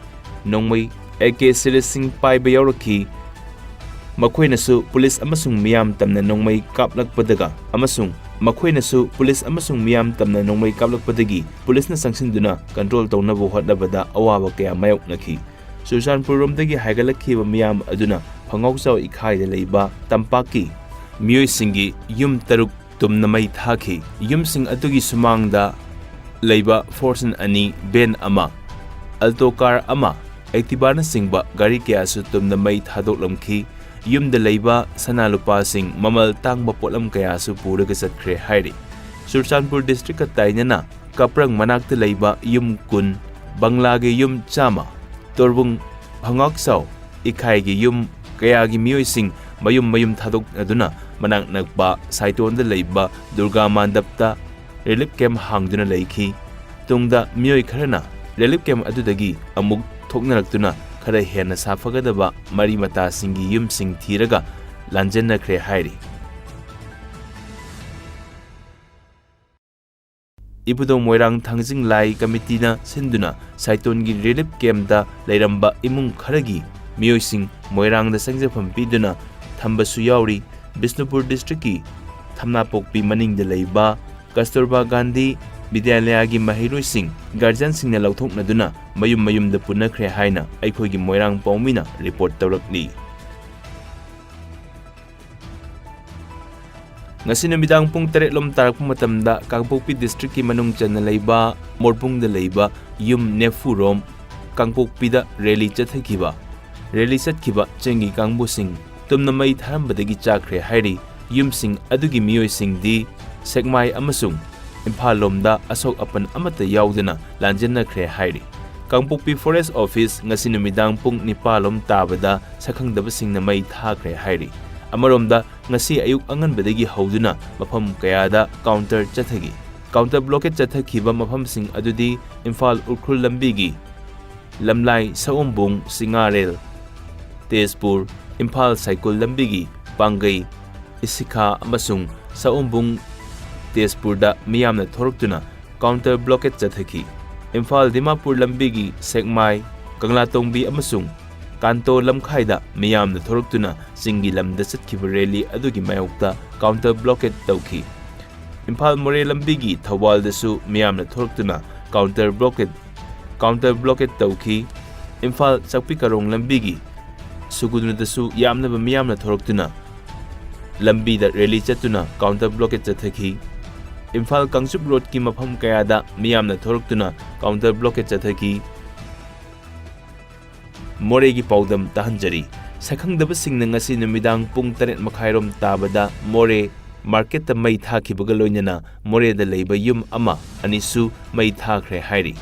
ꯅꯣꯡꯃꯩ AK series ꯁꯤꯡ ꯄꯥꯏꯕ ꯌꯥꯎꯔꯛꯈꯤ꯫ ꯃꯈꯣꯏꯅꯁꯨ ꯄꯨꯂꯤꯁ ꯑꯃꯁꯨꯡ ꯃꯤꯌꯥꯝ ꯇꯝꯅ ꯅꯣꯡꯃꯩ ꯀꯥꯞꯂꯛꯄꯗꯒ, ꯑꯃꯁꯨꯡ ꯃꯈꯣꯏꯅꯁꯨ ꯄꯨꯂꯤꯁ ꯑꯃꯁꯨꯡ ꯃꯤꯌꯥꯝ ꯇꯝꯅ ꯅꯣꯡꯃꯩ ꯀꯥꯞꯂꯛꯄꯗꯒꯤ ꯄꯨꯂꯤꯁꯅ ꯆꯪꯁꯤꯟꯗꯨꯅ control ꯇꯧꯅꯕ ꯍꯣꯠꯅꯕꯗ ꯑꯋꯥꯕ ꯀꯌꯥ ꯃꯥꯌꯣꯛꯅꯈꯤ꯫ ꯆꯨꯔꯆꯥꯟꯄꯨꯔꯔꯣꯝꯗꯒꯤ ꯍꯥꯏꯒꯠꯂꯛꯈꯤꯕ ꯃꯤꯌꯥꯝ ꯑꯗꯨꯅ ꯐꯧꯉꯥꯛꯆꯥꯎ ꯏꯈꯥꯏꯗ ꯂꯩꯕ ꯇꯝꯄꯥꯛꯀꯤ ꯃꯤꯑꯣꯏꯁꯤꯡꯒꯤ ꯌꯨꯝ ꯇꯔꯨꯛ ꯇꯨꯝꯅ ꯃꯩ ꯊꯥꯈꯤ꯫ ꯌꯨꯝꯁꯤꯡ ꯑꯗꯨꯒꯤ ꯁꯨꯃꯥꯡꯗ ꯂꯩꯕ Fortuner ꯑꯅꯤ, van ꯑꯃ, Alto car ꯑꯃ, Activa ꯅꯆꯤꯡꯕ ꯒꯥꯔꯤ ꯀꯌꯥꯁꯨ ꯇꯨꯝꯅ ꯃꯩ ꯊꯥꯗꯣꯛꯂꯝꯈꯤ꯫ ꯌꯨꯝꯗ ꯂꯩꯕ ꯁꯅꯥ ꯂꯨꯄꯥꯁꯤꯡ, ꯃꯃꯜ ꯇꯥꯡꯕ ꯄꯣꯠꯂꯝ ꯀꯌꯥꯁꯨ ꯄꯨꯔꯒ ꯆꯠꯈ꯭ꯔꯦ ꯍꯥꯏꯔꯤ꯫ ꯆꯨꯔꯆꯥꯟꯄꯨꯔ district ꯀ ꯇꯥꯏꯅꯅ ꯀꯥꯄ꯭ꯔꯪ ꯃꯅꯥꯛꯇ ꯂꯩꯕ ꯌꯨꯝ ꯀꯨꯟ, ꯕꯪꯂꯥꯒꯤ ꯌꯨꯝ ꯆꯥꯝꯃ, ꯇꯣꯔꯕꯨꯡ, ꯐꯉꯥꯛꯆꯥꯎ, ꯏꯈꯥꯏꯒꯤ ꯌꯨꯝ ꯀꯌꯥꯒꯤ ꯃꯤꯑꯣꯏꯁꯤꯡ ꯃꯌꯨꯝ ꯃꯌꯨꯝ ꯊꯥꯗꯣꯛꯅꯗꯨꯅ ꯃꯅꯥꯛ ꯅꯛꯄ ꯁꯥꯏꯇꯣꯟꯗ ꯂꯩꯕ ꯗꯨꯔꯒꯥ ꯃꯥꯟꯗꯞꯇ ꯔꯤꯂꯤꯐ ꯀꯦꯝꯞ ꯍꯥꯡꯗꯨꯅ ꯂꯩꯈꯤ꯫ ꯇꯨꯡꯗ ꯃꯤꯑꯣꯏ ꯈꯔꯅ ꯔꯤꯂꯤꯐ ꯀꯦꯝꯞ ꯑꯗꯨꯗꯒꯤ ꯑꯃꯨꯛ ꯊꯣꯛꯅꯔꯛꯇꯨꯅ ꯈꯔ ꯍꯦꯟꯅ ꯁꯥꯐꯒꯗꯕ ꯃꯔꯤ ꯃꯇꯥꯁꯤꯡꯒꯤ ꯌꯨꯝꯁꯤꯡ ꯊꯤꯔꯒ ꯂꯥꯟꯖꯦꯟꯅꯈ꯭ꯔꯦ ꯍꯥꯏꯔꯤ꯫ ꯏꯕꯨꯙꯧ ꯃꯣꯏꯔꯥꯡ ꯊꯥꯡꯖꯤꯡ ꯂꯥꯏ ꯀꯃꯤꯇꯤꯅ ꯁꯤꯟꯗꯨꯅ ꯁꯥꯏꯇꯣꯟꯒꯤ ꯔꯤꯂꯤꯐ ꯀꯦꯝꯞꯇ ꯂꯩꯔꯝꯕ ꯏꯃꯨꯡ ꯈꯔꯒꯤ ꯃꯤꯑꯣꯏꯁꯤꯡ ꯃꯣꯏꯔꯥꯡꯗ ꯆꯪꯖꯐꯝ ꯄꯤꯗꯨꯅ ꯊꯝꯕꯁꯨ ꯌꯥꯎꯔꯤ꯫ ꯕꯤꯁꯅꯨꯄꯨꯔ ꯗꯤꯁꯇ꯭ꯔꯤꯛꯀꯤ ꯊꯝꯅꯥꯄꯣꯛꯄꯤ ꯃꯅꯤꯡꯗ ꯂꯩꯕ ꯀꯁꯇꯨꯔꯕꯥ ꯒꯥꯟꯙꯤ ꯕꯤꯗ꯭ꯌꯥꯂꯌꯥꯒꯤ ꯃꯍꯩꯔꯣꯏꯁꯤꯡ ꯒꯥꯔꯖꯤꯌꯥꯟꯁꯤꯡꯅ ꯂꯧꯊꯣꯛꯅꯗꯨꯅ ꯃꯌꯨꯝ ꯃꯌꯨꯝꯗ ꯄꯨꯅꯈ꯭ꯔꯦ ꯍꯥꯏꯅ ꯑꯩꯈꯣꯏꯒꯤ ꯃꯣꯏꯔꯥꯡ ꯄꯥꯎꯃꯤꯅ ꯔꯤꯄꯣꯔꯠ ꯇꯧꯔꯛꯂꯤ꯫ ꯉꯁꯤ ꯅꯨꯃꯤꯗꯥꯡ ꯄꯨꯡ ꯇꯔꯦꯠ ꯂꯣꯝ ꯇꯥꯔꯛꯄ ꯃꯇꯝꯗ ꯀꯥꯡꯄꯣꯛꯄꯤ ꯗꯤꯁꯇ꯭ꯔꯤꯛꯀꯤ ꯃꯅꯨꯡ ꯆꯟꯅ ꯂꯩꯕ ꯃꯣꯔꯕꯨꯡꯗ ꯂꯩꯕ ꯌꯨꯝ ꯅꯦꯐꯨꯔꯣꯝ ꯀꯥꯡꯄꯣꯛꯄꯤꯗ ꯔꯦꯂꯤ ꯆꯠꯊꯈꯤꯕ, ꯔꯦꯂꯤ ꯆꯠꯈꯤꯕ ꯆꯤꯡꯒꯤ ꯀꯥꯡꯕꯨꯁꯤꯡ ꯇꯨꯝꯅ ꯃꯩ ꯊꯥꯔꯝꯕꯗꯒꯤ ꯆꯥꯛꯈ꯭ꯔꯦ ꯍꯥꯏꯔꯤ꯫ ꯌꯨꯝꯁꯤꯡ ꯑꯗꯨꯒꯤ ꯃꯤꯑꯣꯏꯁꯤꯡꯗꯤ ꯁꯦꯛꯃꯥꯏ ꯑꯃꯁꯨꯡ ꯏꯝꯐꯥꯜ ꯂꯣꯝꯗ ꯑꯁꯣꯛ ꯑꯄꯟ ꯑꯃꯠꯇ ꯌꯥꯎꯗꯅ ꯂꯥꯟꯖꯦꯟꯅꯈ꯭ꯔꯦ ꯍꯥꯏꯔꯤ꯫ ꯀꯥꯡꯄꯣꯛꯄꯤ ꯐꯣꯔꯦꯁ ꯑꯣꯐꯤꯁ ꯉꯁꯤ ꯅꯨꯃꯤꯗꯥꯡ ꯄꯨꯡ ꯅꯤꯄꯥꯜ ꯂꯣꯝ ꯇꯥꯕꯗ ꯁꯛꯈꯪꯗꯕꯁꯤꯡꯅ ꯃꯩ ꯊꯥꯈ꯭ꯔꯦ ꯍꯥꯏꯔꯤ꯫ ꯑꯃꯔꯣꯝꯗ, ꯉꯁꯤ ꯑꯌꯨꯛ ꯑꯉꯟꯕꯗꯒꯤ ꯍꯧꯗꯨꯅ ꯃꯐꯝ ꯀꯌꯥꯗ ꯀꯥꯎꯟꯇꯔ ꯆꯠꯊꯈꯤ꯫ ꯀꯥꯎꯟꯇꯔ ꯕ꯭ꯂꯣꯀꯦꯠ ꯆꯠꯊꯈꯤꯕ ꯃꯐꯝꯁꯤꯡ ꯑꯗꯨꯗꯤ ꯏꯝꯐꯥꯜ ꯎꯈ꯭ꯔꯨꯜ ꯂꯝꯕꯤꯒꯤ ꯂꯝꯂꯥꯏ ꯁꯑꯣꯝꯕꯨꯡ ꯁꯤꯡꯉꯥꯔꯦꯜ, ꯇꯦꯖꯄꯨꯔ, ꯏꯝꯐꯥꯜ ꯁꯥꯏꯀꯨꯜ ꯂꯝꯕꯤꯒꯤ ꯄꯥꯡꯒꯩ, ꯏꯁꯤꯈꯥ ꯑꯃꯁꯨꯡ ꯁꯑꯣꯝꯕꯨꯡ ꯇꯦꯖꯄꯨꯔꯗ ꯃꯤꯌꯥꯝꯅ ꯊꯣꯔꯛꯇꯨꯅ ꯀꯥꯎꯟꯇꯔ ꯕ꯭ꯂꯣꯀꯦꯠ ꯆꯠꯊꯈꯤ꯫ ꯏꯝꯐꯥꯜ ꯗꯤꯃꯥꯄꯨꯔ ꯂꯝꯕꯤꯒꯤ ꯁꯦꯛꯃꯥꯏ, ꯀꯪꯂꯥꯇꯣꯡꯕꯤ ꯑꯃꯁꯨꯡ ꯀꯥꯟꯇꯣ ꯂꯝꯈꯥꯏꯗ ꯃꯤꯌꯥꯝꯅ ꯊꯣꯔꯛꯇꯨꯅ ꯆꯤꯡꯒꯤ ꯂꯝꯗ ꯆꯠꯈꯤꯕ ꯔꯦꯂꯤ ꯑꯗꯨꯒꯤ ꯃꯥꯌꯣꯛꯇ ꯀꯥꯎꯟꯇꯔ ꯕ꯭ꯂꯣꯀꯦꯠ ꯇꯧꯈꯤ꯫ ꯏꯝꯐꯥꯜ ꯃꯣꯔꯦ ꯂꯝꯕꯤꯒꯤ ꯊꯧꯕꯥꯜꯗꯁꯨ ꯃꯤꯌꯥꯝꯅ ꯊꯣꯔꯛꯇꯨꯅ ꯀꯥꯎꯟꯇꯔ ꯕ꯭ꯂꯣꯀꯦꯠ, ꯀꯥꯎꯟꯇꯔ ꯕ꯭ꯂꯣꯀꯦꯠ ꯇꯧꯈꯤ꯫ ꯏꯝꯐꯥꯜ ꯆꯥꯛꯄꯤ ꯀꯥꯔꯣꯡ ꯂꯝꯕꯤꯒꯤ ꯁꯨꯒꯨꯅꯨꯗꯁꯨ ꯌꯥꯝꯂꯕ ꯃꯤꯌꯥꯝꯅ ꯊꯣꯔꯛꯇꯨꯅ ꯂꯝꯕꯤꯗ ꯔꯦꯂꯤ ꯆꯠꯇꯨꯅ ꯀꯥꯎꯟꯇꯔ ꯕ꯭ꯂꯣꯀꯦꯠ ꯆꯠꯊꯈꯤ꯫ ꯏꯝꯐꯥꯜ ꯀꯥꯡꯆꯨꯞ ꯔꯣꯗꯀꯤ ꯃꯐꯝ ꯀꯌꯥꯗ ꯃꯤꯌꯥꯝꯅ ꯊꯣꯔꯛꯇꯨꯅ ꯀꯥꯎꯟꯇꯔ ꯕ꯭ꯂꯣꯀꯦꯠ ꯆꯠꯊꯈꯤ꯫ ꯃꯣꯔꯦꯒꯤ ꯄꯥꯎꯗꯝ ꯇꯥꯍꯟꯖꯔꯤ꯫ ꯁꯛꯈꯪꯗꯕꯁꯤꯡꯅ ꯉꯁꯤ ꯅꯨꯃꯤꯗꯥꯡ ꯄꯨꯡ ꯇꯔꯦꯠ ꯃꯈꯥꯏꯔꯣꯝ ꯇꯥꯕꯗ ꯃꯣꯔꯦ ꯃꯥꯔꯀꯦꯠꯇ ꯃꯩ ꯊꯥꯈꯤꯕꯒ ꯂꯣꯏꯅꯅ ꯃꯣꯔꯦꯗ ꯂꯩꯕ ꯌꯨꯝ ꯑꯃ ꯑꯅꯤꯁꯨ ꯃꯩ ꯊꯥꯈ꯭ꯔꯦ ꯍꯥꯏꯔꯤ꯫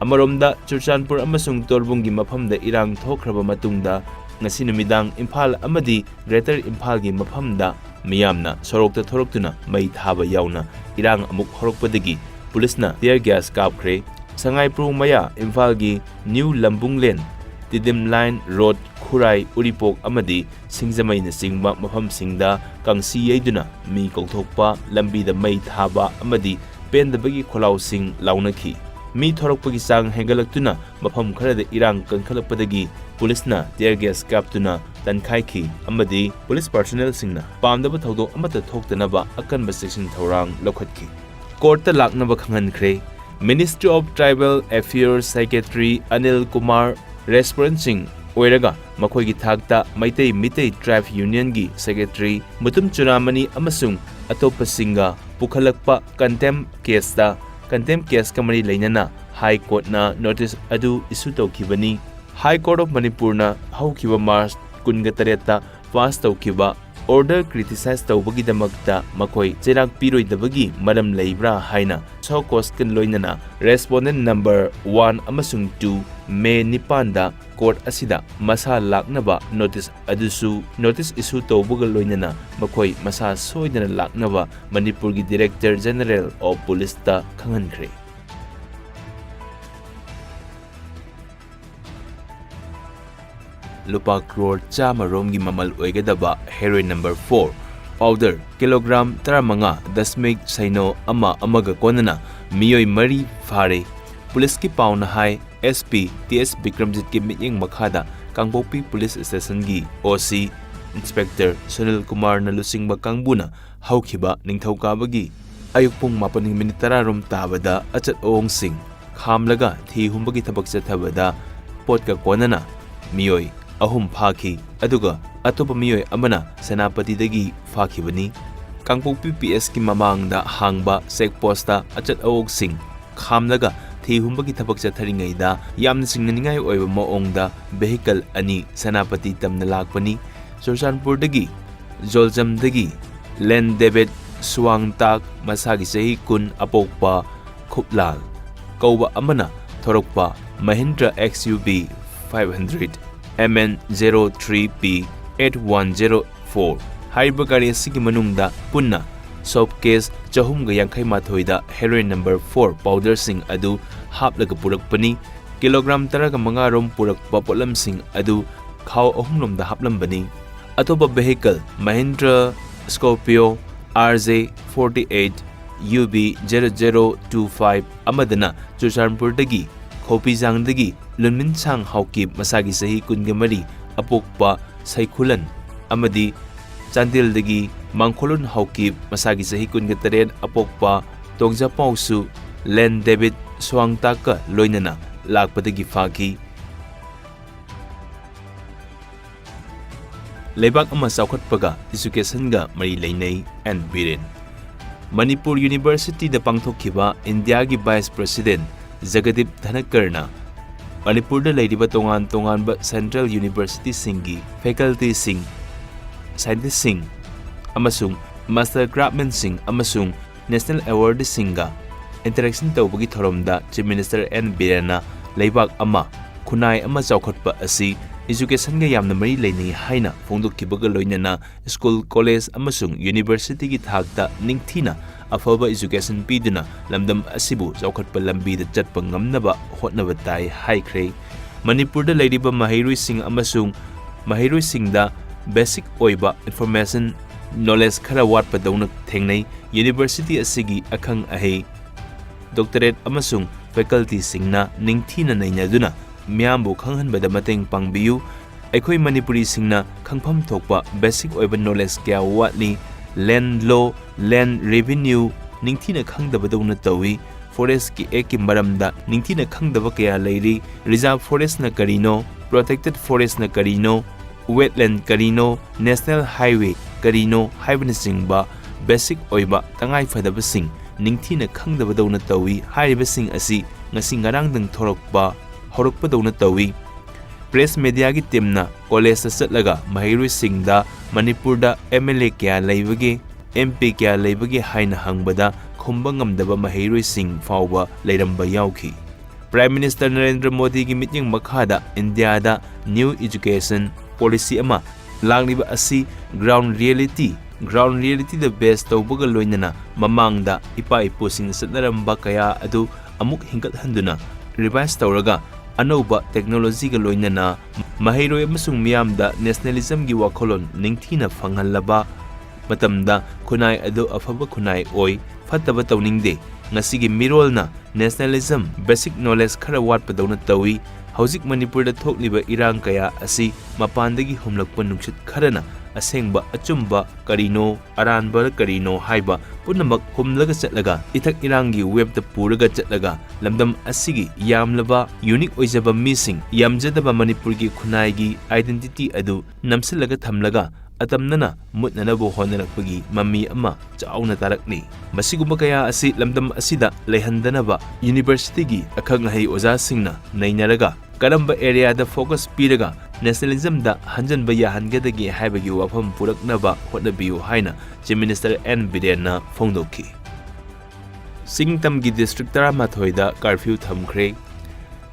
ꯑꯃꯔꯣꯝꯗ, ꯆꯨꯔꯆꯥꯟꯄꯨꯔ ꯑꯃꯁꯨꯡ ꯇꯣꯔꯕꯨꯡꯒꯤ ꯃꯐꯝꯗ ꯏꯔꯥꯡ ꯊꯣꯛꯈ꯭ꯔꯕ ꯃꯇꯨꯡꯗ, ꯉꯁꯤ ꯅꯨꯃꯤꯗꯥꯡ ꯏꯝꯐꯥꯜ ꯑꯃꯗꯤ ꯒ꯭ꯔꯦꯇꯔ ꯏꯝꯐꯥꯜꯒꯤ ꯃꯐꯝꯗ ꯃꯤꯌꯥꯝꯅ ꯁꯣꯔꯣꯛꯇ ꯊꯣꯔꯛꯇꯨꯅ ꯃꯩ ꯊꯥꯕ ꯌꯥꯎꯅ ꯏꯔꯥꯡ ꯑꯃꯨꯛ ꯍꯧꯔꯛꯄꯗꯒꯤ ꯄꯨꯂꯤꯁꯅ tear gas ꯀꯥꯞꯈ꯭ꯔꯦ꯫ ꯁꯉꯥꯏꯄ꯭ꯔꯧ ꯃꯌꯥ ꯏꯝꯐꯥꯜꯒꯤ ꯅ꯭ꯌꯨ ꯂꯝꯕꯨꯡꯂꯦꯟ, ꯇꯤꯗꯤꯝ ꯂꯥꯏꯟ ꯔꯣꯗ, ꯈꯨꯔꯥꯏ ꯎꯔꯤꯄꯣꯛ ꯑꯃꯗꯤ ꯁꯤꯡꯖꯃꯩꯅꯆꯤꯡꯕ ꯃꯐꯝꯁꯤꯡꯗ ꯀꯥꯡꯁꯤ ꯌꯩꯗꯨꯅ ꯃꯤ ꯀꯧꯊꯣꯛꯄ, ꯂꯝꯕꯤꯗ ꯃꯩ ꯊꯥꯕ ꯑꯃꯗꯤ ꯄꯦꯟꯗꯕꯒꯤ ꯈꯣꯜꯂꯥꯎꯁꯤꯡ ꯂꯥꯎꯅꯈꯤ꯫ ꯃꯤ ꯊꯣꯔꯛꯄꯒꯤ ꯆꯥꯡ ꯍꯦꯟꯒꯠꯂꯛꯇꯨꯅ ꯃꯐꯝ ꯈꯔꯗ ꯏꯔꯥꯡ ꯀꯟꯈꯠꯂꯛꯄꯗꯒꯤ ꯄꯨꯂꯤꯁꯅ tear gas ꯀꯥꯞꯇꯨꯅ ꯇꯟꯈꯥꯏꯈꯤ ꯑꯃꯗꯤ ꯄꯨꯂꯤꯁ personnelꯁꯤꯡꯅ ꯄꯥꯝꯗꯕ ꯊꯧꯗꯣꯛ ꯑꯃꯠꯇ ꯊꯣꯛꯇꯅꯕ ꯑꯀꯟꯕ ꯆꯦꯛꯁꯤꯟ ꯊꯧꯔꯥꯡ ꯂꯧꯈꯠꯈꯤ꯫ Courtꯇ ꯂꯥꯛꯅꯕ ꯈꯪꯍꯟꯈ꯭ꯔꯦ꯫ Ministry of Tribal Affairs Secretary Anil Kumar respondentꯁꯤꯡ ꯑꯣꯏꯔꯒ ꯃꯈꯣꯏꯒꯤ ꯊꯥꯛꯇ ꯃꯩꯇꯩ ꯃꯤꯇꯩ Tribe Unionꯒꯤ Secretary ꯃꯨꯇꯨꯝ ꯆꯨꯔꯥꯃꯅꯤ ꯑꯃꯁꯨꯡ ꯑꯇꯣꯞꯄꯁꯤꯡꯒ ꯄꯨꯈꯠꯂꯛꯄ contempt caseꯇ, contempt caseꯀ ꯃꯔꯤ ꯂꯩꯅꯅ High Courtꯅ notice ꯑꯗꯨ issue ꯇꯧꯈꯤꯕꯅꯤ꯫ High Court of ꯃꯅꯤꯄꯨꯔꯅ ꯍꯧꯈꯤꯕ March ꯀꯨꯟꯒ ꯇꯔꯦꯠꯇ pass ꯇꯧꯈꯤꯕ order criticize ꯇꯧꯕꯒꯤꯗꯃꯛꯇ ꯃꯈꯣꯏ ꯆꯩꯔꯥꯛ ꯄꯤꯔꯣꯏꯗꯕꯒꯤ ꯃꯔꯝ ꯂꯩꯕ꯭ꯔꯥ ꯍꯥꯏꯅ show causeꯀ ꯂꯣꯏꯅꯅ respondent number one ꯑꯃꯁꯨꯡ two May ꯅꯤꯄꯥꯟꯗ court ꯑꯁꯤꯗ ꯃꯁꯥ ꯂꯥꯛꯅꯕ notice ꯑꯗꯨꯁꯨ, notice issue ꯇꯧꯕꯒ ꯂꯣꯏꯅꯅ ꯃꯈꯣꯏ ꯃꯁꯥ ꯁꯣꯏꯗꯅ ꯂꯥꯛꯅꯕ ꯃꯅꯤꯄꯨꯔꯒꯤ Director General of Policeꯇ ꯈꯪꯍꯟꯈ꯭ꯔꯦ꯫ ꯂꯨꯄꯥ ꯀ꯭ꯔꯣꯔ ꯆꯥꯝꯃ ꯔꯣꯝꯒꯤ ꯃꯃꯜ ꯑꯣꯏꯒꯗꯕ heroin number four powder kilogram ꯇꯔꯥꯃꯉꯥ ꯗꯁꯃꯤꯛ ꯁꯩꯅꯣ ꯑꯃ ꯑꯃꯒ ꯀꯣꯟꯅꯅ ꯃꯤꯑꯣꯏ ꯃꯔꯤ ꯐꯥꯔꯦ꯫ ꯄꯨꯂꯤꯁꯀꯤ ꯄꯥꯎꯅ ꯍꯥꯏ, SP ꯇꯤ ꯑꯦꯁ ꯕꯤꯀ꯭ꯔꯝꯖꯤꯠꯀꯤ ꯃꯤꯠꯌꯦꯡ ꯃꯈꯥꯗ ꯀꯥꯡꯄꯣꯛꯄꯤ ꯄꯨꯂꯤꯁ ꯁ꯭ꯇꯦꯁꯟꯒꯤ OC Inspector ꯁꯨꯅꯤꯜ ꯀꯨꯃꯥꯔꯅ ꯂꯨꯆꯤꯡꯕ ꯀꯥꯡꯕꯨꯅ ꯍꯧꯈꯤꯕ ꯅꯤꯡꯊꯧꯀꯥꯕꯒꯤ ꯑꯌꯨꯛ ꯄꯨꯡ ꯃꯥꯄꯟꯒꯤ ꯃꯤꯅꯤꯠ ꯇꯔꯥ ꯔꯣꯝ ꯇꯥꯕꯗ ꯑꯆꯠ ꯑꯋꯣꯡꯁꯤꯡ ꯈꯥꯝꯂꯒ ꯊꯤ ꯍꯨꯝꯕꯒꯤ ꯊꯕꯛ ꯆꯠꯊꯕꯗ ꯄꯣꯠꯀ ꯀꯣꯟꯅꯅ ꯃꯤꯑꯣꯏ ꯑꯍꯨꯝ ꯐꯥꯈꯤ, ꯑꯗꯨꯒ ꯑꯇꯣꯞꯄ ꯃꯤꯑꯣꯏ ꯑꯃꯅ ꯁꯦꯅꯥꯄꯇꯤꯗꯒꯤ ꯐꯥꯈꯤꯕꯅꯤ꯫ ꯀꯥꯡꯄꯣꯛꯄꯤ ꯄꯤ ꯑꯦꯁꯀꯤ ꯃꯃꯥꯡꯗ ꯍꯥꯡꯕ check postꯇ ꯑꯆꯠ ꯑꯋꯣꯛꯁꯤꯡ ꯈꯥꯝꯂꯒ ꯊꯤ ꯍꯨꯝꯕꯒꯤ ꯊꯕꯛ ꯆꯠꯊꯔꯤꯉꯩꯗ ꯌꯥꯝꯅ ꯆꯤꯡꯅꯅꯤꯡꯉꯥꯏ ꯑꯣꯏꯕ ꯃꯑꯣꯡꯗ vehicle ꯑꯅꯤ ꯁꯦꯅꯥꯄꯇꯤ ꯇꯝꯅ ꯂꯥꯛꯄꯅꯤ꯫ ꯆꯨꯔꯆꯥꯟꯄꯨꯔꯗꯒꯤ ꯖꯣꯜꯖꯝꯗꯒꯤ ꯂꯦꯟ ꯗꯦꯕꯤꯠ ꯁꯨꯋꯥꯡꯇꯥꯛ, ꯃꯁꯥꯒꯤ ꯆꯍꯤ ꯀꯨꯟ, ꯑꯄꯣꯛꯄ ꯈꯨꯞꯂꯥꯜ ꯀꯧꯕ ꯑꯃꯅ ꯊꯣꯔꯛꯄ Mahindra X U V five hundred M N zero three P eight one zero four ꯍꯥꯏꯔꯤꯕ ꯒꯥꯔꯤ ꯑꯁꯤꯒꯤ ꯃꯅꯨꯡꯗ ꯄꯨꯟꯅ soap case ꯆꯍꯨꯝꯒ ꯌꯥꯡꯈꯩ ꯃꯥꯊꯣꯏꯗ heroin number four powderꯁꯤꯡ ꯑꯗꯨ ꯍꯥꯞꯂꯒ ꯄꯨꯔꯛꯄꯅꯤ꯫ ꯀꯤꯂꯣꯒ꯭ꯔꯥꯝ ꯇꯔꯥꯒ ꯃꯉꯥ ꯔꯣꯝ ꯄꯨꯔꯛꯄ ꯄꯣꯠꯂꯝꯁꯤꯡ ꯑꯗꯨ ꯈꯥꯎ ꯑꯍꯨꯝꯂꯣꯝꯗ ꯍꯥꯞꯂꯝꯕꯅꯤ꯫ ꯑꯇꯣꯞꯄ vehicle Mahindra Scorpio R J forty eight U B zero zero two five ꯑꯃꯗꯅ ꯆꯨꯔꯆꯥꯟꯄꯨꯔꯗꯒꯤ ꯈꯣꯄꯤꯖꯥꯡꯗꯒꯤ ꯂꯨꯟꯃꯤꯟꯁꯥꯡ ꯍꯥꯎꯀꯤꯞ, ꯃꯁꯥꯒꯤ ꯆꯍꯤ ꯀꯨꯟꯒ ꯃꯔꯤ, ꯑꯄꯣꯛꯄ ꯁꯩꯈꯨꯂꯟ ꯑꯃꯗꯤ ꯆꯥꯟꯗꯦꯜꯗꯒꯤ ꯃꯥꯡꯈꯣꯂꯨꯟ ꯍꯥꯎꯀꯤꯞ, ꯃꯁꯥꯒꯤ ꯆꯍꯤ ꯀꯨꯟꯒ ꯇꯔꯦꯠ, ꯑꯄꯣꯛꯄ ꯇꯣꯡꯖꯥꯄꯥꯎꯁꯨ ꯂꯦꯟ ꯗꯦꯕꯤꯠ ꯁ꯭ꯋꯥꯡꯇꯥꯛꯀ ꯂꯣꯏꯅꯅ ꯂꯥꯛꯄꯗꯒꯤ ꯐꯥꯈꯤ꯫ ꯂꯩꯕꯥꯛ ꯑꯃ ꯆꯥꯎꯈꯠꯄꯒ educationꯒ ꯃꯔꯤ ꯂꯩꯅꯩ, ꯑꯦꯟ ꯕꯤꯔꯦꯟ꯫ ꯃꯅꯤꯄꯨꯔ Universityꯗ ꯄꯥꯡꯊꯣꯛꯈꯤꯕ ꯏꯟꯗꯤꯌꯥꯒꯤ Vice President ꯖꯒꯗꯤꯞ ꯙꯅꯀꯔꯅ ꯃꯅꯤꯄꯨꯔꯗ ꯂꯩꯔꯤꯕ ꯇꯣꯉꯥꯟ ꯇꯣꯉꯥꯟꯕ central universityꯁꯤꯡꯒꯤ facultyꯁꯤꯡ, scientistꯁꯤꯡ ꯑꯃꯁꯨꯡ master craftsmanꯁꯤꯡ ꯑꯃꯁꯨꯡ national awardꯁꯤꯡꯒ interaction ꯇꯧꯕꯒꯤ ꯊꯧꯔꯝꯗ Chief Minister ꯑꯦꯟ ꯕꯤꯔꯦꯟꯅ ꯂꯩꯕꯥꯛ ꯑꯃ, ꯈꯨꯟꯅꯥꯏ ꯑꯃ ꯆꯥꯎꯈꯠꯄ ꯑꯁꯤ educationꯒ ꯌꯥꯝꯅ ꯃꯔꯤ ꯂꯩꯅꯩ ꯍꯥꯏꯅ ꯐꯣꯡꯗꯣꯛꯈꯤꯕꯒ ꯂꯣꯏꯅꯅ school, college ꯑꯃꯁꯨꯡ universityꯒꯤ ꯊꯥꯛꯇ ꯅꯤꯡꯊꯤꯅ ꯑꯐꯕ education ꯄꯤꯗꯨꯅ ꯂꯝꯗꯝ ꯑꯁꯤꯕꯨ ꯆꯥꯎꯈꯠꯄ ꯂꯝꯕꯤꯗ ꯆꯠꯄ ꯉꯝꯅꯕ ꯍꯣꯠꯅꯕ ꯇꯥꯏ ꯍꯥꯏꯈ꯭ꯔꯦ꯫ ꯃꯅꯤꯄꯨꯔꯗ ꯂꯩꯔꯤꯕ ꯃꯍꯩꯔꯣꯏꯁꯤꯡ ꯑꯃꯁꯨꯡ ꯃꯍꯩꯔꯣꯏꯁꯤꯡꯗ basic ꯑꯣꯏꯕ information knowledge ꯈꯔ ꯋꯥꯠꯄꯗꯧꯅ ꯊꯦꯡꯅꯩ꯫ University ꯑꯁꯤꯒꯤ ꯑꯈꯪ ꯑꯍꯩ, doctorate ꯑꯃꯁꯨꯡ facultyꯁꯤꯡꯅ ꯅꯤꯡꯊꯤꯅ ꯅꯩꯅꯗꯨꯅ ꯃꯤꯌꯥꯝꯕꯨ ꯈꯪꯍꯟꯕꯗ ꯃꯇꯦꯡ ꯄꯥꯡꯕꯤꯌꯨ꯫ ꯑꯩꯈꯣꯏ ꯃꯅꯤꯄꯨꯔꯤꯁꯤꯡꯅ ꯈꯪꯐꯝ ꯊꯣꯛꯄ basic ꯑꯣꯏꯕ knowledge ꯀꯌꯥ ꯋꯥꯠꯂꯤ꯫ Land law, land revenue ꯅꯤꯡꯊꯤꯅ ꯈꯪꯗꯕꯗꯧꯅ ꯇꯧꯏ꯫ Forestꯀꯤ Actꯀꯤ ꯃꯔꯝꯗ ꯅꯤꯡꯊꯤꯅ ꯈꯪꯗꯕ ꯀꯌꯥ ꯂꯩꯔꯤ꯫ Reserve forestꯅ ꯀꯔꯤꯅꯣ? Protected forestꯅ ꯀꯔꯤꯅꯣ? Wetland ꯀꯔꯤꯅꯣ? National highway ꯀꯔꯤꯅꯣ? ꯍꯥꯏꯕꯅꯆꯤꯡꯕ basic ꯑꯣꯏꯕ ꯇꯉꯥꯏꯐꯗꯕꯁꯤꯡ ꯅꯤꯡꯊꯤꯅ ꯈꯪꯗꯕꯗꯧꯅ ꯇꯧꯏ꯫ ꯍꯥꯏꯔꯤꯕꯁꯤꯡ ꯑꯁꯤ ꯉꯁꯤ ꯉꯔꯥꯡꯗꯪ ꯊꯣꯔꯛꯄ, ꯍꯧꯔꯛꯄꯗꯧꯅ ꯇꯧꯏ꯫ Press mediaꯒꯤ teamꯅ collegeꯇ ꯆꯠꯂꯒ ꯃꯍꯩꯔꯣꯏꯁꯤꯡꯗ ꯃꯅꯤꯄꯨꯔꯗ M L A ꯀꯌꯥ ꯂꯩꯕꯒꯦ, M P ꯀꯌꯥ ꯂꯩꯕꯒꯦ ꯍꯥꯏꯅ ꯍꯪꯕꯗ ꯈꯨꯝꯕ ꯉꯝꯗꯕ ꯃꯍꯩꯔꯣꯏꯁꯤꯡ ꯐꯥꯎꯕ ꯂꯩꯔꯝꯕ ꯌꯥꯎꯈꯤ꯫ Prime Minister ꯅꯔꯦꯟꯗ꯭ꯔ ꯃꯣꯗꯤꯒꯤ ꯃꯤꯠꯌꯦꯡ ꯃꯈꯥꯗ ꯏꯟꯗꯤꯌꯥꯗ New Education Policy ꯑꯃ ꯂꯥꯛꯂꯤꯕ ꯑꯁꯤ ground reality, ground realityꯗ base ꯇꯧꯕꯒ ꯂꯣꯏꯅꯅ ꯃꯃꯥꯡꯗ ꯏꯄꯥ ꯏꯄꯨꯁꯤꯡꯅ ꯆꯠꯅꯔꯝꯕ ꯀꯌꯥ ꯑꯗꯨ ꯑꯃꯨꯛ ꯍꯤꯡꯒꯠꯍꯟꯗꯨꯅ revise ꯇꯧꯔꯒ ꯑꯅꯧꯕ technologyꯒ ꯂꯣꯏꯅꯅ ꯃꯍꯩꯔꯣꯏ ꯑꯃꯁꯨꯡ ꯃꯤꯌꯥꯝꯗ nationalismꯒꯤ ꯋꯥꯈꯜꯂꯣꯟ ꯅꯤꯡꯊꯤꯅ ꯐꯪꯍꯜꯂꯕ ꯃꯇꯝꯗ ꯈꯨꯟꯅꯥꯏ ꯑꯗꯨ ꯑꯐꯕ ꯈꯨꯟꯅꯥꯏ ꯑꯣꯏ, ꯐꯠꯇꯕ ꯇꯧꯅꯤꯡꯗꯦ꯫ ꯉꯁꯤꯒꯤ ꯃꯤꯔꯣꯜꯅ nationalism, basic knowledge ꯈꯔ ꯋꯥꯠꯄꯗꯧꯅ ꯇꯧꯏ꯫ ꯍꯧꯖꯤꯛ ꯃꯅꯤꯄꯨꯔꯗ ꯊꯣꯛꯂꯤꯕ ꯏꯔꯥꯡ ꯀꯌꯥ ꯑꯁꯤ ꯃꯄꯥꯟꯗꯒꯤ ꯍꯨꯝꯂꯛꯄ ꯅꯨꯡꯁꯤꯠ ꯈꯔꯅ ꯑꯁꯦꯡꯕ ꯑꯆꯨꯝꯕ ꯀꯔꯤꯅꯣ, ꯑꯔꯥꯟꯕ ꯀꯔꯤꯅꯣ ꯍꯥꯏꯕ ꯄꯨꯝꯅꯃꯛ ꯍꯨꯝꯂꯒ ꯆꯠꯂꯒ, ꯏꯊꯛ ꯏꯔꯥꯡꯒꯤ webꯇ ꯄꯨꯔꯒ ꯆꯠꯂꯒ, ꯂꯝꯗꯝ ꯑꯁꯤꯒꯤ ꯌꯥꯝꯂꯕ unique ꯑꯣꯏꯖꯕ ꯃꯤꯁꯤꯡ, ꯌꯥꯝꯖꯗꯕ ꯃꯅꯤꯄꯨꯔꯒꯤ ꯈꯨꯟꯅꯥꯏꯒꯤ identity ꯑꯗꯨ ꯅꯝꯁꯤꯜꯂꯒ ꯊꯝꯂꯒ, ꯑꯇꯝꯅꯅ ꯃꯨꯠꯅꯅꯕ ꯍꯣꯠꯅꯔꯛꯄꯒꯤ ꯃꯃꯤ ꯑꯃ ꯆꯥꯎꯅ ꯇꯥꯔꯛꯂꯤ꯫ ꯃꯁꯤꯒꯨꯝꯕ ꯀꯌꯥ ꯑꯁꯤ ꯂꯝꯗꯝ ꯑꯁꯤꯗ ꯂꯩꯍꯟꯗꯅꯕ universityꯒꯤ ꯑꯈꯪ ꯑꯍꯩ ꯑꯣꯖꯥꯁꯤꯡꯅ ꯅꯩꯅꯔꯒ ꯀꯔꯝꯕ areaꯗ focus ꯄꯤꯔꯒ nationalismꯗ ꯍꯟꯖꯟꯕ ꯌꯥꯍꯟꯒꯗꯒꯦ ꯍꯥꯏꯕꯒꯤ ꯋꯥꯐꯝ ꯄꯨꯔꯛꯅꯕ ꯍꯣꯠꯅꯕꯤꯌꯨ ꯍꯥꯏꯅ Chief Minister N ꯕꯤꯔꯦꯟꯅ ꯐꯣꯡꯗꯣꯛꯈꯤ꯫ ꯆꯤꯡꯇꯝꯒꯤ district ꯇꯔꯥꯃꯥꯊꯣꯏꯗ curfew ꯊꯝꯈ꯭ꯔꯦ꯫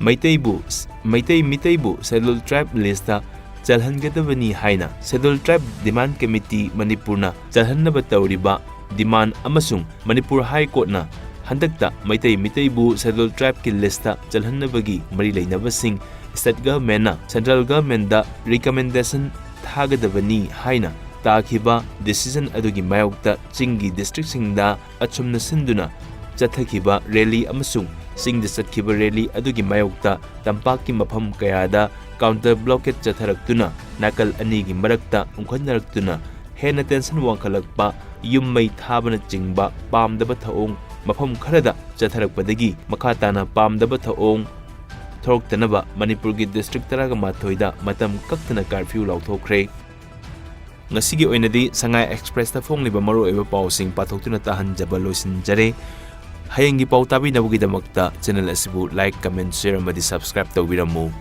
ꯃꯩꯇꯩꯕꯨ, ꯃꯩꯇꯩ ꯃꯤꯇꯩꯕꯨ Scheduled Tribe listꯇ ꯆꯜꯍꯟꯒꯗꯕꯅꯤ ꯍꯥꯏꯅ Scheduled Tribe Demand Committee ꯃꯅꯤꯄꯨꯔꯅ ꯆꯜꯍꯟꯅꯕ ꯇꯧꯔꯤꯕ demand ꯑꯃꯁꯨꯡ ꯃꯅꯤꯄꯨꯔ High Courtꯅ ꯍꯟꯗꯛꯇ ꯃꯩꯇꯩ ꯃꯤꯇꯩꯕꯨ Scheduled Tribeꯀꯤ listꯇ ꯆꯜꯍꯟꯅꯕꯒꯤ ꯃꯔꯤ ꯂꯩꯅꯕꯁꯤꯡ state governmentꯅ central governmentꯗ recommendation ꯊꯥꯒꯗꯕꯅꯤ ꯍꯥꯏꯅ ꯇꯥꯈꯤꯕ decision ꯑꯗꯨꯒꯤ ꯃꯥꯌꯣꯛꯇ ꯆꯤꯡꯒꯤ districtꯁꯤꯡꯗ ꯑꯆꯨꯝꯅ ꯁꯤꯟꯗꯨꯅ ꯆꯠꯊꯈꯤꯕ rally ꯑꯃꯁꯨꯡ ꯆꯤꯡꯗ ꯆꯠꯈꯤꯕ rally ꯑꯗꯨꯒꯤ ꯃꯥꯌꯣꯛꯇ ꯇꯝꯄꯥꯛꯀꯤ ꯃꯐꯝ ꯀꯌꯥꯗ counter blockade ꯆꯠꯊꯔꯛꯇꯨꯅ ꯅꯥꯀꯜ ꯑꯅꯤꯒꯤ ꯃꯔꯛꯇ ꯎꯪꯈꯠꯅꯔꯛꯇꯨꯅ ꯍꯦꯟꯅ tension ꯋꯥꯡꯈꯠꯂꯛꯄ, ꯌꯨꯝ ꯃꯩ ꯊꯥꯕꯅꯆꯤꯡꯕ ꯄꯥꯝꯗꯕ ꯊꯧꯑꯣꯡ ꯃꯐꯝ ꯈꯔꯗ ꯆꯠꯊꯔꯛꯄꯗꯒꯤ ꯃꯈꯥ ꯇꯥꯅ ꯄꯥꯝꯗꯕ ꯊꯧꯑꯣꯡ ꯊꯣꯔꯛꯇꯅꯕ ꯃꯅꯤꯄꯨꯔꯒꯤ district ꯇꯔꯥꯒ ꯃꯥꯊꯣꯏꯗ ꯃꯇꯝ ꯀꯛꯇꯅ curfew ꯂꯥꯎꯊꯣꯛꯈ꯭ꯔꯦ꯫ ꯉꯁꯤꯒꯤ ꯑꯣꯏꯅꯗꯤ ꯁꯉꯥꯏ Expressꯇ ꯐꯣꯡꯂꯤꯕ ꯃꯔꯨꯑꯣꯏꯕ ꯄꯥꯎꯁꯤꯡ ꯄꯥꯊꯣꯛꯇꯨꯅ ꯇꯥꯍꯟꯖꯕ ꯂꯣꯏꯁꯤꯟꯖꯔꯦ꯫ ꯍꯌꯦꯡꯒꯤ ꯄꯥꯎ ꯇꯥꯕꯤꯅꯕꯒꯤꯗꯃꯛꯇ channel ꯑꯁꯤꯕꯨ like, comment, share ꯑꯃꯗꯤ subscribe ꯇꯧꯕꯤꯔꯝꯃꯨ꯫